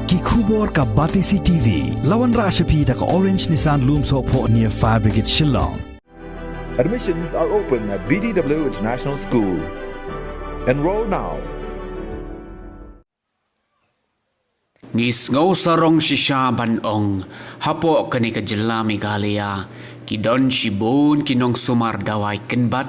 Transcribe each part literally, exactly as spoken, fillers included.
Ki khubor ka Batesi T V. La wanrah sha phi da ka Orange Nissan Lumsohphoh near Fire Brigade Shillong. Admissions are open at B D W International School. Enroll now. Ngi sngew sarong shisha ban ong, hapoh kane ka jylla Meghalaya, ki don shibun ki nongsumar dawai kynbat,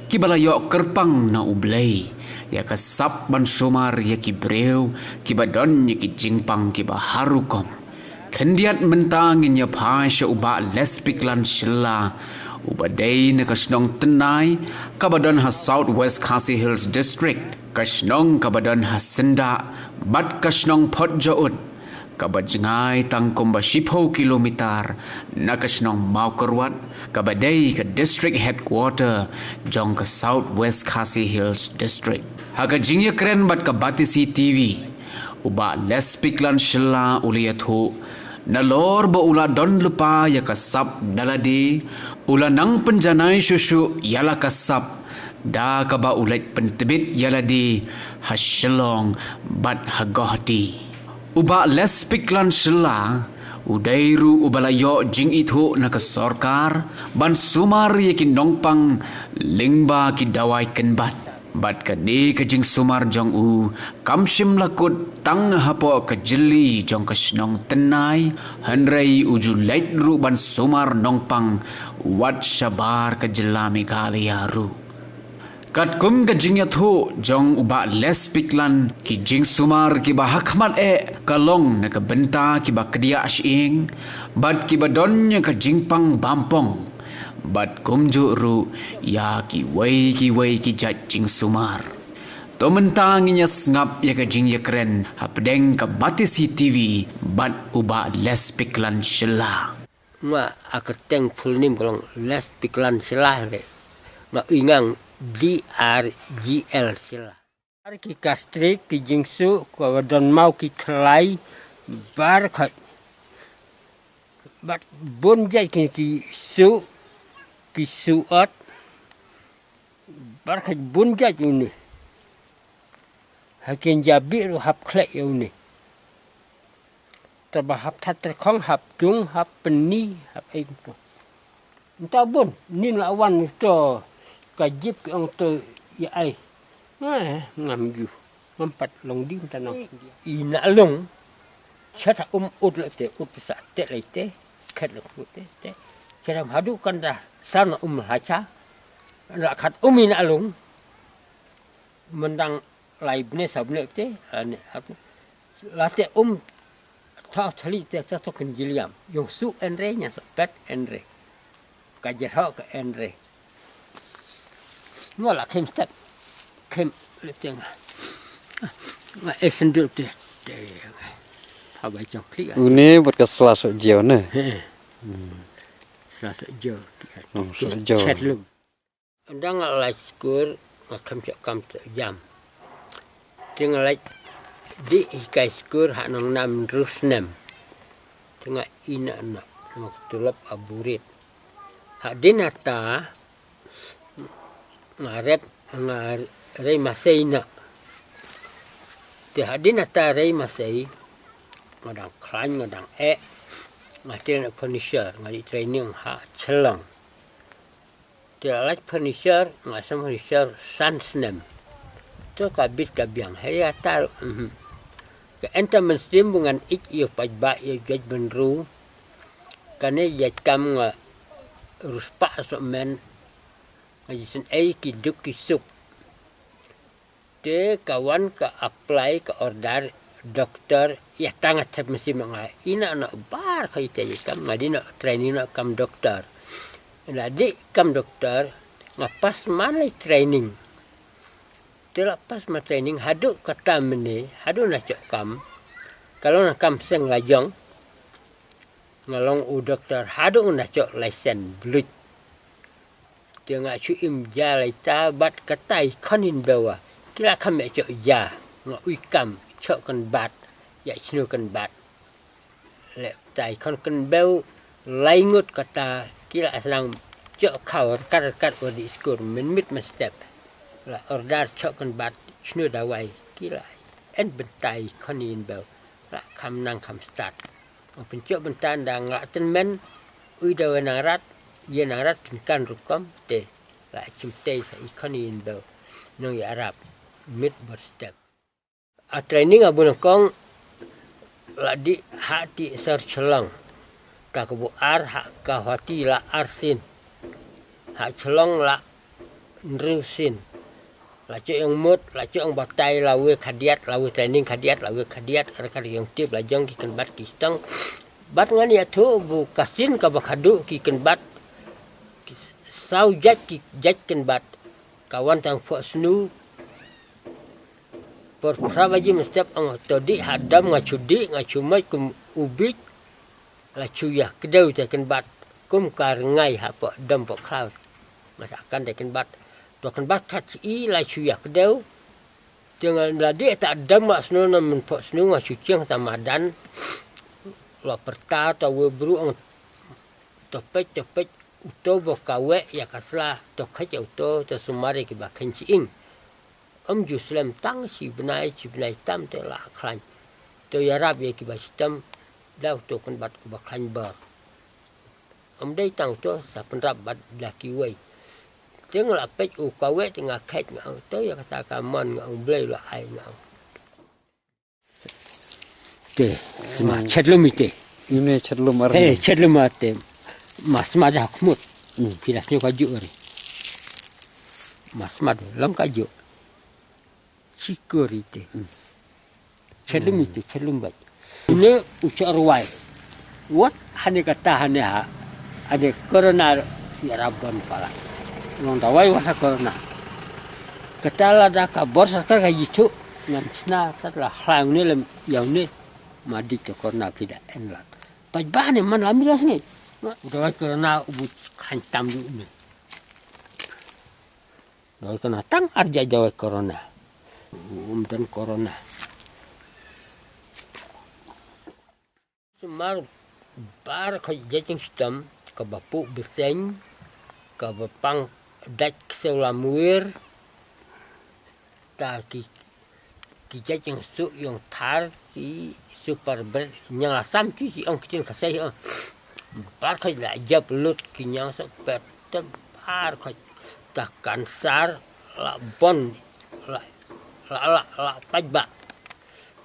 kiba la ïoh kyrpang na U Blei ïa ka sap ban sumar ïa ki briew kiba don ïa ki jingpang kiba har rukom. Khyndiat mynta ngin ïa phai sha u Bah Lespiklan Shylla, uba dei na ka shnong Tynnai, kaba don ha South West Khasi Hills District, ka shnong kaba don ha Syndah bad ka shnong Photjaud, kaba jngai tang kumba shiphew kilometer na ka shnong Mawkyrwat, kaba dei ka district headquarter jong ka South West Khasi Hills District. Ha ka jingïakren bad ka Batesi T V, u Bah Lespiklan Shylla u la ïathuh, nalor ba u la don lypa ïa ka sap da lade, u la nang pynjanai shuh shuh ïa la ka sap da kaba u leit pyntbit ïa lade ha Shillong bad ha Guwahati. U Bah Lespiklan Shylla u dei ruh uba la ïoh jingithuh na ka sorkar ban sumar ïa ki nongpang lyngba ki dawai kynbat. Bad kane ka jingsumar jong u kam shym la kut tang hapoh ka jylli jong ka shnong Tynnai, hynrei u ju leit ruh ban sumar nongpang wat shabar ka jylla Meghalaya ruh. Katkum ka jingïathuh jong u Bah Lespiklan, ki jingsumar kiba ha khmat eh ka long na ka bynta kiba kdiah shyieng bad kiba don ïa ka jingpang bampong, bad kumjuh ruh ïa kiwei kiwei ki jait jingsumar. To mynta ngin ïa sngap ïa ka jingïakren hapdeng ka Batesi T V bad u Bah Lespiklan Shylla. Nga, a kyrteng full name ka long Lespiklan Shylla re. Nga u ïing D R G L Shylla. Ar ki kastrik ki jingsu ka wa don mau ki khlai bar khat. Bad bun jait ki ki su ki su ot. Bar khat bun jait uni. Ha kin jabi ru hap khlek uni. Taba hap that terkhong, hap dung, hap peni, hap ai kumto. Nta bun, nin la wan to ka jip ki ong to ya ai. Nga ngam ju, ngam pat long di nta nong. I na long, chat ha um ut le te, ut pisa te le te, khat le te te. Chat ha hadu kan da san um hacha. La khat um i na long. Mendang lai bne sa bne te, ane, ap. Late um thaw thali te ta to kin jiliam. Yong su en re nya sa pet en re. Ka jer ho ka en re. Ngo la khem step. Khem le te nga. Nga esen dur te. Te. Habai chong kli. Une bot ka sla so jeo ne. Sla so jeo. Oh, so jeo. Chet lum. Ynda nga la skur nga khlem chok kam chok jam. Te nga la dih hikai skur ha nong nam hynriew snem. Te nga ina na nga tulop aburit. Ha din ata nga rep nga rei masei na. Te ha din ata rei masei nga dang khlaiñ nga dang eh. Nga te na furniture nga di training ha Chelong. Te la lait furniture, nga sam furniture san snem. To ka bit ka biang, hei ya tar, mhm. Ka enta mynsiem bu ngan ik ïa u paidbah ïa u jaid bynriew. Kane ïa kam nga riewspah soh men, nga jisynei ki duk ki suk. Te ka wan ka apply ka order doktor, ïa tang nga thep mynsiem nga ina na bar kha ite ïa kam, nga di na training na kam doktor. La di kam doktor, nga pass man la training. Te la pass man training, haduh kata mynne, haduh na chok kam, ka long na kam seng la jong, nga long u doktor, haduh na chok license bluit. Te nga shu im ja lai ta bad katai khon in bewa. Ki la kham ïa chok ja, nga ui kam chok kan bat, ïa chnu kan bat. Le tai khon kan bew, lai ngut kata, ki la aslang chok khaw rkat rkat wa di skur, min mit ma step. La order chok kan bat, chnu dawai, ki la en bentai khon in bew. Kham nang kham stad. Ong pynchok bynta da nga la tynmen, ui da wei nang rat, ïa nang rat pynkan rukom te. La chim tei sa i khon i ndo. Nong ïa Arab. Mit bor step. A training a bu nang kong la di ha ti sar Chlong. Ta ka bu ar ha ka hati la ar sin. Ha Chlong la nru sin. La chok ong mut, la chok ong batai, la wei khadiat, la wei training khadiat, la wei khadiat, ar kar yong tip, la jong ki kynbat ki stang. Bat ngan ïa thu bu kasin ka ba khadu ki kynbat. Ki saw jait ki jait kynbat. Ka wan tang pho snu. Por phra baji mynstep ong to di ha dam nga chu di, nga chu mai kum u bit. La chu ïa kdew te kynbat. Kum ka rngai ha pho dam pho khlaw. Nga sa kan te kynbat. To kynbat khat i la chu ïa kdew. Te nga la di ta dam nga snu na men pho snu nga chu chiang ta madan. La perta ta we bru ong to pech, to pech. Uto bo ka wei ïa ka sla, to khet ïa uto, to sumar ïa ki ba khein chi ing. Ym ju slem tang shi bnai, shi bnai tam te la khlain. To ïarap ïa ki ba shitom, da uto kynbat u ba khlain bor. Ym dei tang uto, sa pynrap bad da ki wei. Te nga la peit u ka wei te nga khet nga ong, to ïa kata ka mon nga ong Blei la ai nga ong. Te, sma chet lum ite. Ine chet lum ar. Eh, chet lum ate. Mas ma da khmut. Hmm. Pila snyo ka ju ri. Mas ma da lam ka ju. Chikori te. Hmm. Chet lum ite, chet lum bai. Une u chak rwai. Wat hane kata hane ha. Hane corona ïarap ban pala. Long dawai wat ha corona. Kata lada ka bor sarkar ka ïathuh. Ngan chna tat la hlang ne lem ïa une. Ma dik ka corona ki da en lat. Paj bah ne man la mi la sngi. U dawai corona u bu khan tam ju une. Dawai corona tang ar jai dawai corona. Um dan corona. Sumar bar khoi jai jing shitom, kaba pu beseng, kaba pang dait ksew lamwir, ta ki, ki jai jing su yong thar, ki super bread, nyang la sam chu chi ong kitin kasei ong. Bar khoi la jap lut ki nyang sok pet, te bar khoi ta kansar, la bon, la, la, la, la paj ba.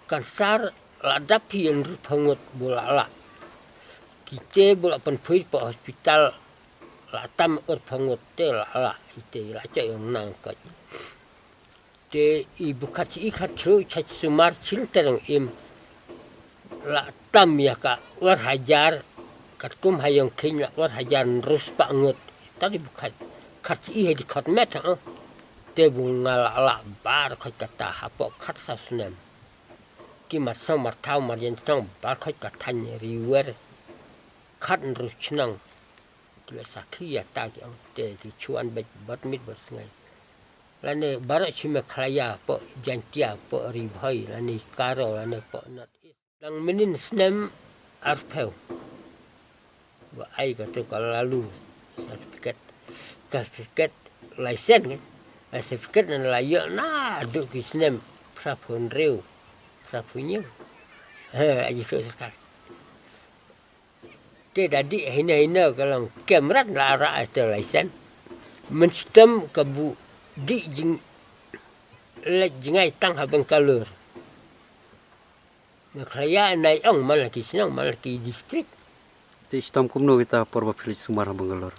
Kansar la dap hi yn rup hangut bu la la. Kite bu la pynphuit pa hospital la tam ur phangut te la la ite la cha yong nang ka. Te i bu khat i khat chru cha sumar chil terang im la tam ïa ka ur hajar kat kum ha yong khin la ur hajar nrus pa ngut. Ta di bu khat khat i he di khat met ha. Te bu nga la la bar khat kata ha po khat sa snem. Ki mat song mat thau mat yen song bar khoi ka thany riwer khat nru chnong. Ki la sakhi ïa ta ki ong te ki chuan bad bad mit bad sngai. Lane baroh chi Meghalaya po Jaintia po Ri Bhoi lane Garo lane po North East. Dang mynnin snem arphew. Ba ai ka tu ka lalu certificate, certificate license kan. Ai certificate nan la ïoh na duk ki snem phra phew hynriew, phra phew hynñiew. He, aji tu sekarang. Te da dih hina hina ka long kem rat la ra ai tu license. Mynstem ka bu dih jing leit jngai tang ha Bangalore. Meghalaya nai ong man la ki shnong man la ki district. Te stom kumno kita por ba phi leit sumar ha Bangalore?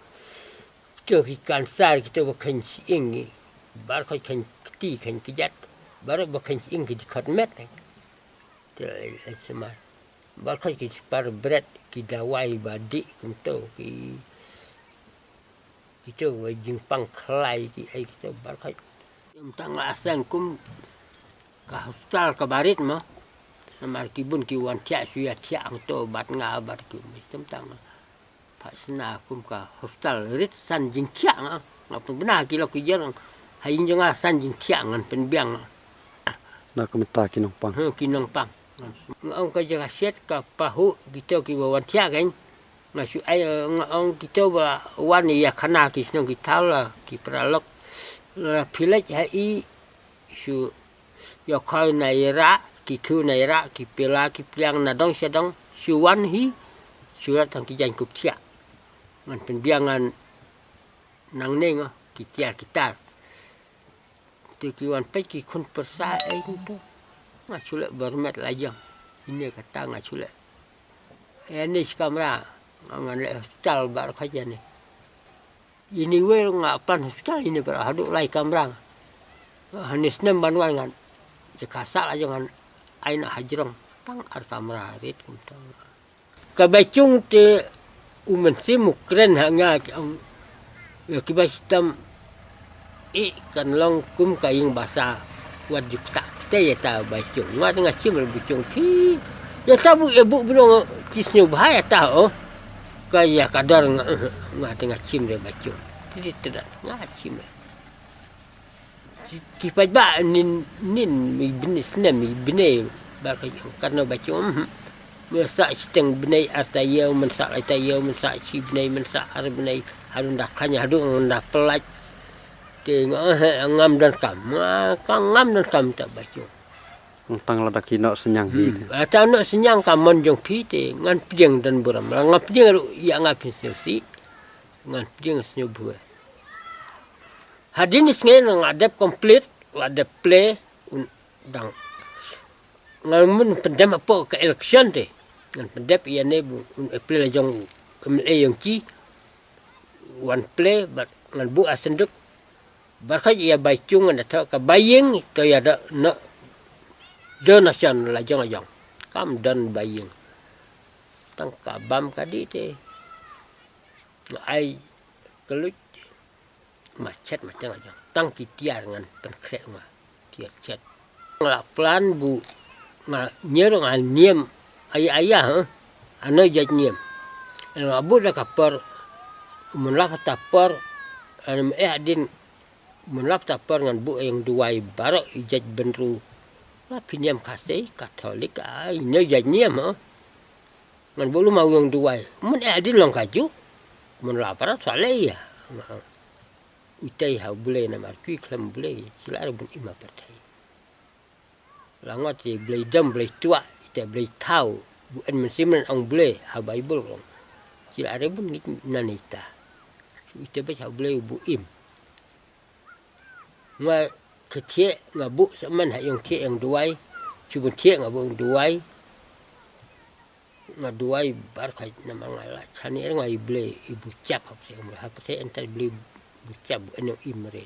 Kito ki kansar kito ba khein siing ki. Bar khoi khein kti khein kjat. Bar ba khein siing ki dkhot met. Te leit sumar. Bar khoi ki spar bret ki dawai ba dih kumto ki. Kito ba jingpang khlai ki ai kito bar khoi. Ym tang la seng kum ka hospital ka barit mo. Namar ki bun ki wan thiah shu ïa thiah hangto bad nga bad ki ym tang. Pha sna kum ka hospital rit san jingthiah nga. Nga pynbna ki lok ki jong ha ïing jong nga san jingthiah ngan pynbiang. Na ka mynta ki nongpang. Ha, ki nongpang. Nga ong ka jaka siat ka pahu kito ki ba wan thiah kein. Nga shu ai, eh, nga ong kito ba wan ïa khana ki shnong ki thaw la ki paralok. La phi leit ha i shu ïa khoi na ïa rah Ki khiew na ïarah, ki pela, ki pliang na dong sha dong, shu wan hi, shu rat tang ki jaiñ kup thiah. Ngan pynbiang ngan nang neng, oh, ki tiar ki tar. Te ki wan peit ki khun pyrsa ei kumto. Nga shu leh bor met la jong. Ine kata nga shu leh. Ine shi kamra. Nga ngan leh hospital baroh khajan ne. Ine wer nga plan hospital ine baroh haduh lai kamra. Hane snem ban wan ngan. Jaka sah la jong ngan. Ai na hajrong. Tang ar kamra rit kumto. Ka Baichung te u mynsiem u kren ha nga ki ong, ïa ki ba shitom i kan long kum ka ïing basa wat ju kta te ïa ta Baichung. Nga te nga chim re Baichung phi. Ïa ta bu ïa bu bnong ki sñiaw bha ïa ta o. Ka ïa ka dor nga, nga te nga chim re Baichung. Te te nga chim re. Ki paidbah nin, nin, i bnai snem, i bnai, ba ka jong, katno ba jong, mhm. Mynta shiteng bnai ar taïew, mynta lai taïew, mynta shi bnai, mynta ar bnai, haduh da khlaiñ, haduh da pynlait. Te nga, eh, ngam donkam, nga, ka ngam donkam ta ba jong. Tang lada ki noh synñiang hi. Hmm. Ata noh synñiang ka mon jong phi te, ngan pdiang don burom. La ngan pdiang ruh ïa nga phin sñiawsih. Ngan pdiang sñiaw bha. Hadien sngi nga dep complete, la dep play, un dang. Ngan mun pyndem hapoh ka election te. Ngan pyndep ïa ne bu, un play la jong, M L A jong ki. Wan play, bad ngan buh ha synduk. Bad ka ïa Baichung ngan da thoh ka Baiïing, to ïa da, no. Donation la jong la jong. Kam don Baiïing. Tang ka bam ka dih te. Nga ai ka luit. Ma chet ma teng aja. Tang ki tiar ngan pynkhreh ma. Tiar chet. Nga la plan bu. Nga nyer nga niam. Aya aya ha. Ano jait niam. Nga bu da ka por. Mun la ta por. Ano me eh din. Mun la ta por ngan bu eng duwai baroh i jait bynru. La phi niam Khasi Katholik ai no jait niam ha. Ngan bu lu ma u ïong duwai. Mun eh din long ka ju. Mun la parat sa lei ïa. Utai ha u Blei namar ki khlem Blei. Sila re bun ima patai. La ngot te Blei dam Blei tuah. Ita Blei thaw. Bu en mynsiem ong Blei ha Baibl ong. Sila re bun ngit nan ita. Ita bech ha u Blei bu im. Nga khethieh nga bu sa man ha ïong thieh ïong duwai. Chu bun thieh nga bu ïong duwai. Nga duwai bar kha namar nga la chani er nga i Blei i bu chap hap se umre hap se enter Blei bu chap bu enong imre.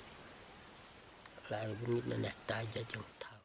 La er bu ngit na na ta ja jong thaw.